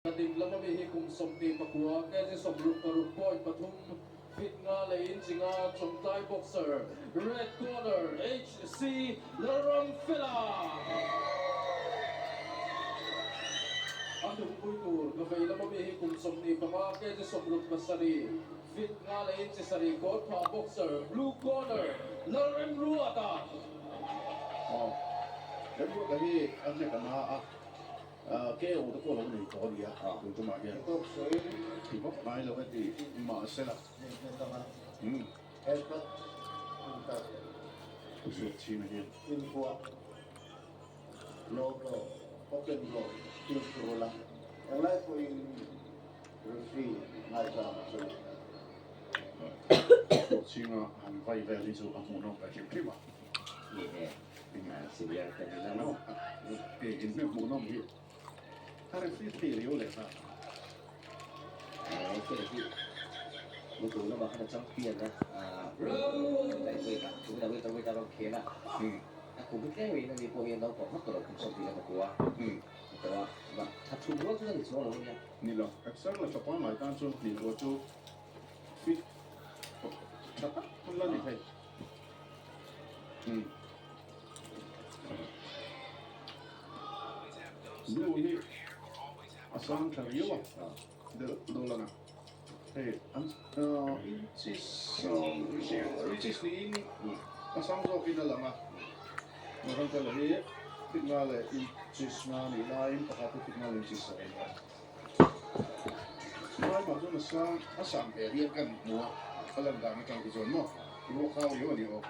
Ka ding lama mi hi kum 29, kg 66.3, fit nga leh inch nga Chawngtlai boxer, Red Corner, HC Lalramfela. A hnungpui tur ka vei lama mi hi kum 25, kg 67, fit nga leh inch 7 Kawrthah boxer, Blue Corner, Lalremruata. Aw, Remruata hi a hnek a na a. KO te pawh lo nei tawh a nia tun tumah hian ti vak ngai lo e ti mahsela Suak chhina hian Suak chhinga han vai vel hi chu a hmuhnawm ve hrim hrim a. In hmuh nawm hi a referee thei riau leh nghal. Ni lo, exer la tha pangngai tan chuan hnih ruah chu fit tha tak an la ni thei. Blue hi a sang tha riau a deuh dawlan a hei an inches inches niin a sang zawkin a lang a ram fela hi fit nga leh inches nga nih laiin pakhat hi fit nga leh inches a ni a lai mah chuan a sang a sang ve hian kan hmu a a lan dan atang te chuan maw. Ruak hau riau a ni awk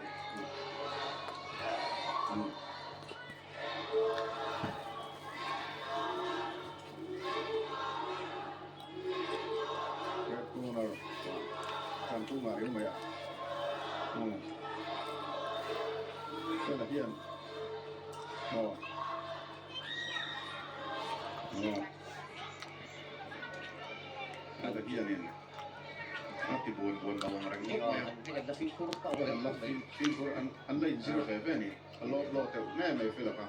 Red corner tan tu ngah riau mai a. Fela hian aw Fela hianin A ti buan buan lo ang reng khawp mai a. An la fimkhur tawk An la fimkhur an la inzir ve ve a ni. A lawt lawt deuh ngei mai Philip a.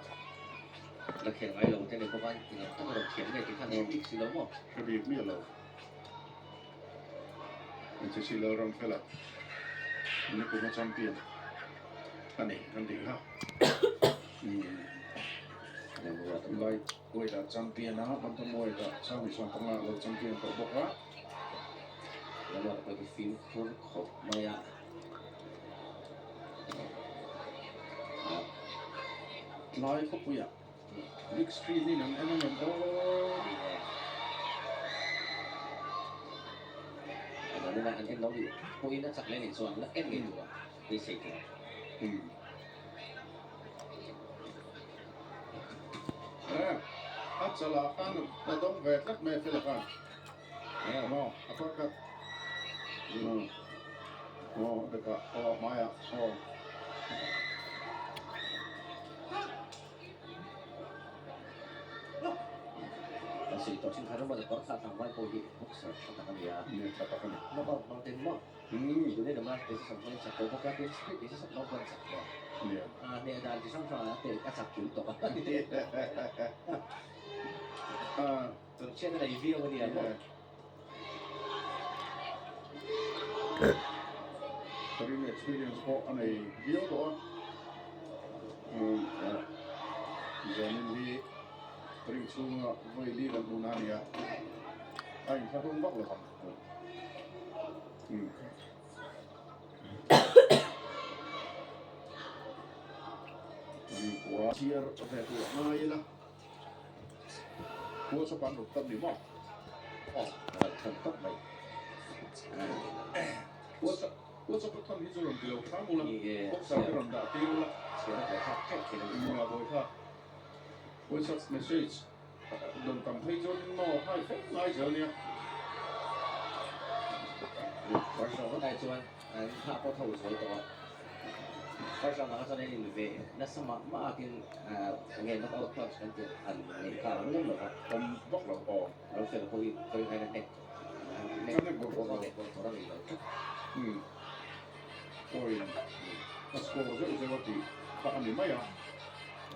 La khel ngai lo te leh bawk a, eng ang tak a rawn thiam nge tih khan hre bik si lo maw? Hre bik miah lo. NCC Lalramfela Nikuma champion a ni kan tih kha. Light weight ah champion a, bantam weight ah Sangli Sawmpanga lo champion tawh bawk a. Lamah pawh hi fimkhur khawp mai a. Tlai khawpuiah big screen in an en ang em aw. An en lo nih pawhin a chak leh nih chuan la en ngei tur a beisei tur. A chalah khan a dawng ve tlat mai a Fela khan. Maw a pakhat. Aw a bekah aw a hmaiah aw. Kan sawi tawh thin khan ram a kawr thlah tlangval pawh hi boxer tha tak a ni a. Ni tha tak a ni. Knockout hmang ten maw? Tune lama hmeichhe sam chuan chak tawh bawk a, tin split hmeichhe sam naupang chak tawh. A hneh dan chi hrang hrang ah te a chak kil tawh a. Chhiat a nei viau a nia maw? Ring experience pawh a nei viau tawh a. Zanin hi ring chhunga vawi li kan hmuhna a ni a, a inthlahrung vak lo ang. Chhiar ve tur a ngai ila WhatsApp an rawn tan ni maw? Aw, a rawn thawn tawp mai. WhatsApp WhatsApp a thawn hi chu rawn ti lo hram ula, boxer te rawn dah tir ula. Chhiar a buaithlak tep thin a ni. Nia buaithlak. WhatsApp message. Dawn tam phei chuan maw hai fo ngai zel nia. First round vat ai chuan an thlah pawh tho zual tawh a. First round ah chuan an in ve nasa mah mah a tin enge knock out punch kan tih an neih kha a awm lem lo va. Awm vak lo aw. Ram fel pawh hi ka rin aiin a hnek A hnek bawk bawk lo. Bawk tur a nei lo tlat. Umm point a score zeuh zeuh a tih kha a ni mai a.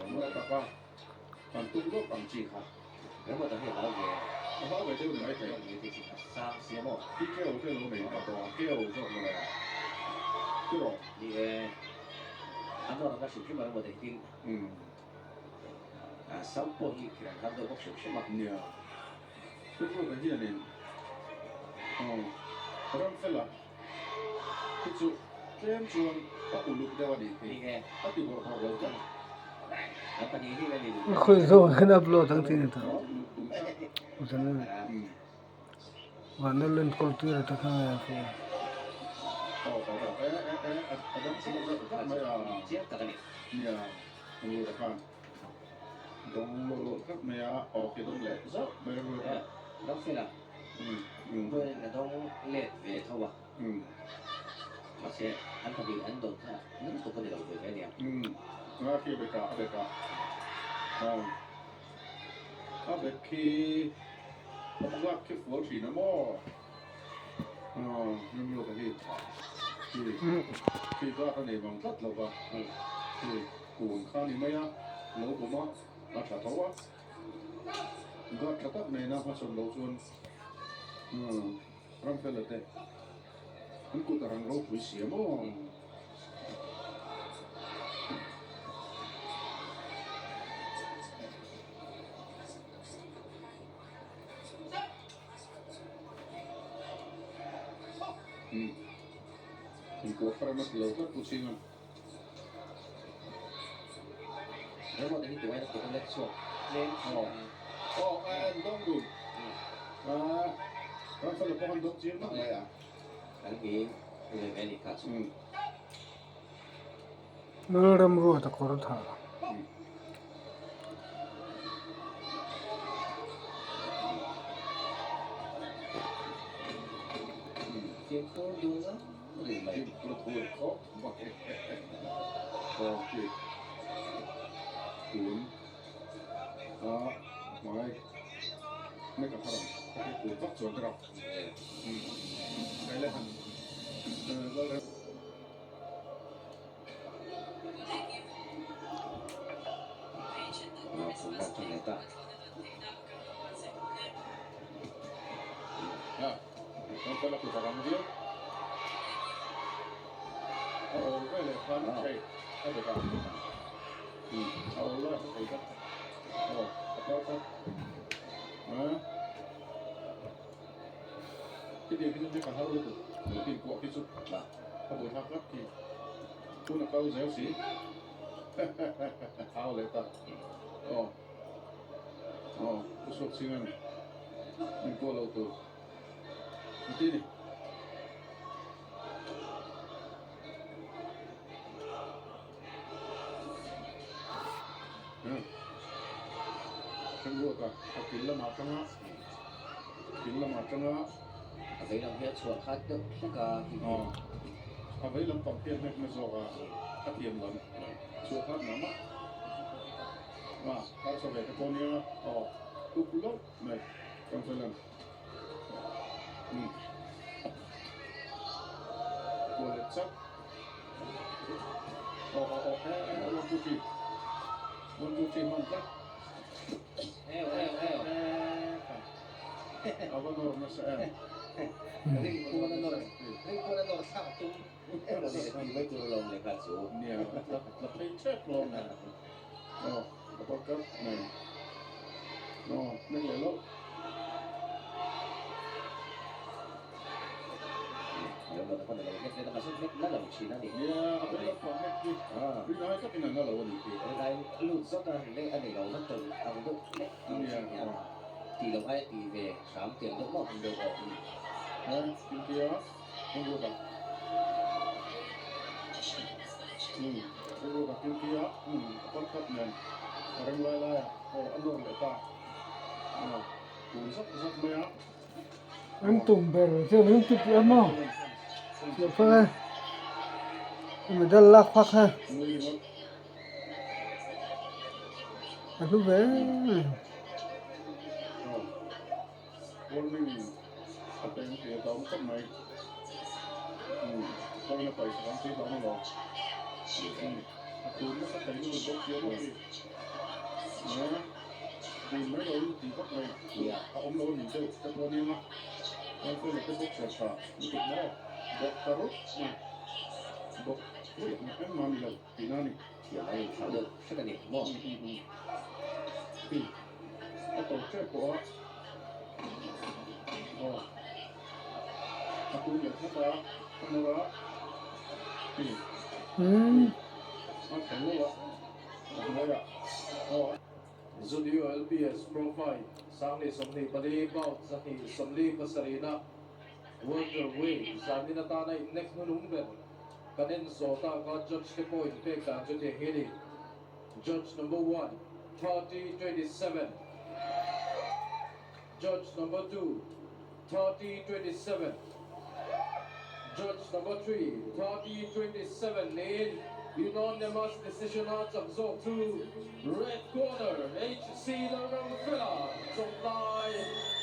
Awm la tak a. Kan tum lawk ang chi kha. Remawt ang hi a hlau ve. A hlau TKO te lo nei ta tawh a, KO zawk mawle a. Tiraw? Ni e, an rawn anga hrim hrim a emaw daih tin. Sam pawh hi khirh an har deuh bawk hrim hrim a. Nia, Rilruka hianin aw Ramfela hi chu tlem chuan a uluk deuh a nih khi. Ni e. A ti bawrh bawrh lo tlat. An pahnih hi an in. Khawi zawng hian upload ang tih a ni ta. Uluk tum tlat. Vanlal enkawl tir a ta kha nge a fi. Aw aw aw e e e a dang chhuak zat zat mai a. Chiang tak a ni. Nia, Rilruka khan dawng lawh lawh tlat mai a, aw khi dawng leh zauh mai Rilruka. Ramfela pawhin a dawng let ve tho a, mahse an pahnih an dawn kha nasa lutuk a ni lo ve ve ania. Nga khi a bek a, a bek a. A bek khi a zak khi fual thin a maw? Rilruka hi khi khi zak a nei bang tlat lo va, khi kun kha ni mai a, lo bum a, a tha tho a. Guard tha tak nena hmachhawn loh chuan Ramfela te an kut a rang ropui si a maw? Inkuah kha rem a ti lo tlat Pu Chhinga. Remote hi tuai na kut a let chhuak tlem thin a. Aw a en dawng dun. Ramfela pawh an dawng chiang vak mai a. Kan hi ve ve ni kha chu. Lalramruat a kawr tha. Fimkhur dun zau rih mai. Fimkhur dun khawp mai. Okay. Tun a hmai mek a thar ang. Okay, tun vak chuan ka rak. Kai le han Lalram. A buai thlak tlat khi. Hun a kal zel si. Au leh ta. Aw. Aw, Pu Suakchinga'n min kuah lo tur. Engtin ni? Hremruata a kil lamah atanga kil lamah atanga A vei lam hi a chhuah khat deuh hlek a tih hi. A vei lam pang hian hnek na zawk a, a thiam lam chhuah khat mah mah. A, harsa ve te pawh nia aw, uk loh mai kan fel ang. Umm. Kuah leh chak. Aw aw aw e e 1 2 3 1 2 3 hman tlat. Eo eo eo. A va nawr nasa em. Ring kual a nawr ring kual a nawr thlak tum emaw ni le ti mai tur alawm le kha chu. Nia la phei tep lawm le. Aw a bawk kap mai. Aw nek leh loh. Nia a bel lam pang nek hi rin ai takin a na lo a nih khi. Nia aw. Intia Rilruka Rilruka Intia a pakhat nen a rem lai lai a aw a nawr leh ta. Tun zak zak mai a. An tum ber chu an ti tih a maw? Tih phak e. Medal lak phak kha. A hlu ve. Warning a peng tih a dawng khawp mai. Kawngna paisa kan tih dawng alawm. A tun nasa thei lutuk bawk si a maw khi. Tun mai lo in tih vak mai a awm lo a ni deuh te pawh a nia nga. Lalfela te boxer tha lutuk maw? Bawk ta rawp mai. Bawk thiam engmah ni lo tihna a ni. Thiam a inthlah deuh hret a ni maw? Hi a to tep pawh a. Aw a kun leh tlat a, a nawr a. Hi a thleng lo a, a hnuaiah aw. Zudio LPS Profile Sangni 24 bout 247 na Welterweight zanin atana innek hnunung ber kan en zawh tak a judge te pawh inpek dan chu tiang hi a ni. Judge number 1, 30-27. Judge number 2, 30-27. Judge number 3, 30-27 niin unanimous decision a chak zawk chu red corner HC Lalramfela Chawngtlai.